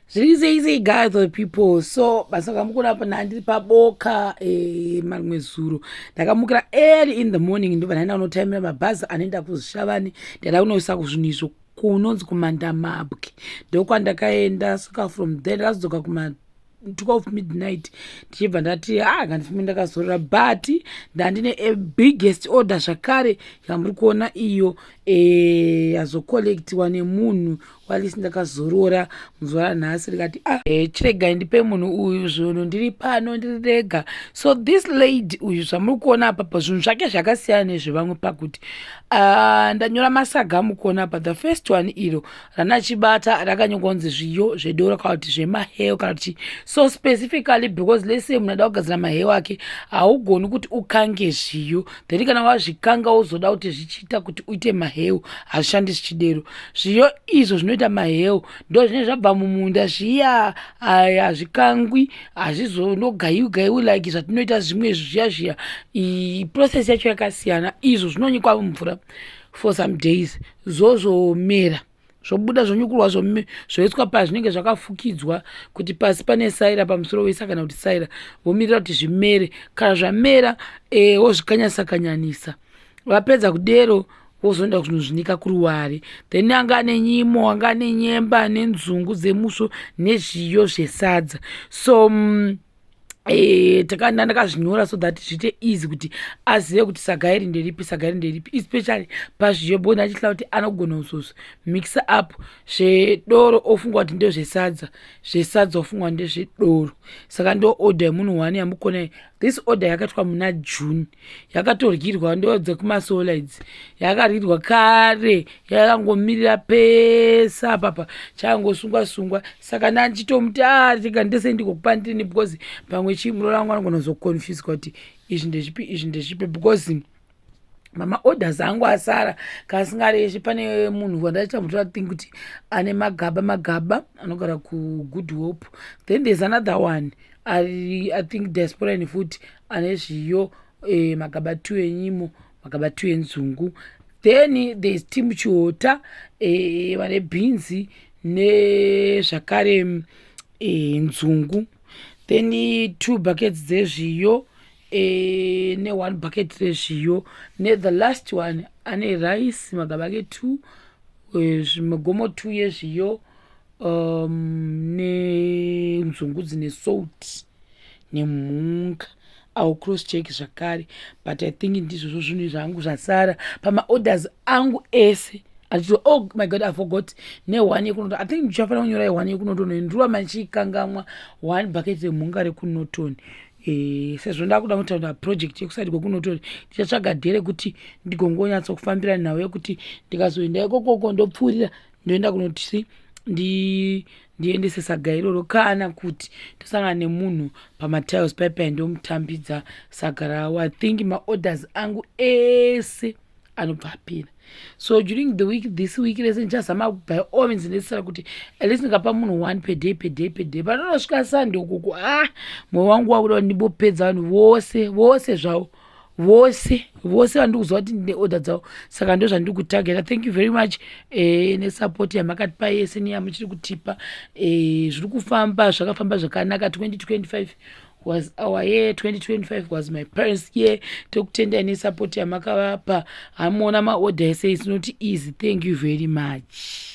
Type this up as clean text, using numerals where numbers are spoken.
Zviri sei sei, guys, the people? So basa kamukura apa, ndandiri paboka marimwe zuro. Ndakamukira early in the morning, ndobva ndaenda kunotaimira mabhazi anoenda kuZvishavane. Ndaida kunoisa kuzvinhu izvo kunonzi kuMandamabwe, ndokwandakaenda. Saka from there ndakazodzoka kuma 12 midnight, ndichibva ndati, "Ah, ngandifumbe ndakazorora." But ndandine a biggest order zvakare yamuri kuona iyo yazocollectiwa nemunhu walisi. Ndakazorora muzuva ranhasi, ndikati, "Ah, chiregai ndipe munhu uyu zvinhu, ndiri pano, ndiri rega." So this lady uyu zvamuri kuona apa, zvinhu zvake zvakasiyana nezvevamwe pakuti ndanyora masaga amukuona apa. The first one iro ranachibata rakanyorwa kunzi zviyo zvedoro kana kuti zvemaheo kana kuti. So specifically because, let's say, munhu ada kugadzira maheo ake, haugoni kuti ukange zviyo, then kana wazvikanga wozoda kuti zvichiita kuti uite maheu. Hazvishandi zvichidero. Zviyo izvo zvinoita maheu ndo zvinenge zvabva mumunda zviya, hazvikangwi, hazvizonogayiwi gayiwi like zvatinoita zvimwe zviya zviya. Process yacho yakasiyana. Izvo zvinonyikwa mumvura for some days, zozomera, zvobuda, zvonyukurwa, zvoiswa pazvinenge zvakafukidzwa, kuti pasi pane saira, pamusoro woisa kana kuti saira, vomirira kuti zvimere. Kana zvamera, wozvikanyanisa-kanyanisa. Vapedza kudero, wozoenda kunozvinika kuruware. Then anga ane nyimo, anga ane nyemba nenzungu dzemusvo nezviyo zvesadza. So takanda ndakazvinyora so that zviite easy kuti azive kuti saga iri nderipi, saga iri nderipi, especially pazviyo, because ndachihla kuti anogona kuzozo mix up zvedoro ofunga kuti ndezvesadza, zvesadza ofunga kuti ndezvedoro. Saka ndo order yemunhu one yamukona. This order yakaitwa muna June, yakatoryirwa, ndo dzekumasola idzi, yakaryirwa kare, yakangomirira pese apapa, chakangosungwa sungwa. Saka ndandichitomuti, "A, rega ndese ndikokupa ndini," because pamwe chimuro rangu anogona kuzoconfuswa kuti izvi ndezvipi, izvi ndezvipi, because mamaorders angu asara kasingareshi. Pane munhu wandaita mutora, think kuti ane magaba magaba, anogara kuGood Hope. Then there's another one ari, I think, diaspora futi, ane zviyo, magaba 2 enyimo, magaba 2 enzungu. Then there's team Chiota, vane bhinzi nezvakare nzungu. Then two buckets dzezviyo ne-one bucket rezviyo, nethe last one ane rice, magaba ake 2, migomo 2 yezviyo nenzungu dzine salt nemhunga. I'll cross check zvakare, but I think ndizvozvo zvinhu zvangu zvasara pamaorders angu ese achiti. Oh my God, I forgot neone yekuNorton. I think ndichafanira kunyora one yekuNorton, ndiriwa manchikangamwa one bucket remhunga rekuNorton. Sezvo ndakuda kutaura project yekuside kwekuNorton, ndichatsvaga day rekuti ndigongonyatso nhau yekuti ndikazoenda ikokoko, ndopfuurira, ndoenda kunoti ndiendese saga iroro, kana kuti tosangana nemunhu pamatiles paipai, ndomutambidza saga ravo. I think maorders angu ese anobva apera. So during the week, this week rese ndichazama by all means necessary kuti at least ndingapa munhu one per day, per day, per day. Panonosvika Sunday ukoko, ah, mwoyo wangu wakuda kuti ndimbopedza vanhu vose vose zvavo, vose vose vandiri kuziva kuti ndine order dzavo. Saka ndo zvandiri kutargeta. Thank you very much nesupport yamakatipa yese neyamuchiri kutipa. Zviri kufamba, zvakafamba zvakanaka. 2025 was our year, 2025 was my parents' year. Tokutendai nesupport yamakavapa. Hamuona maorder ese, it's not easy. Thank you very much.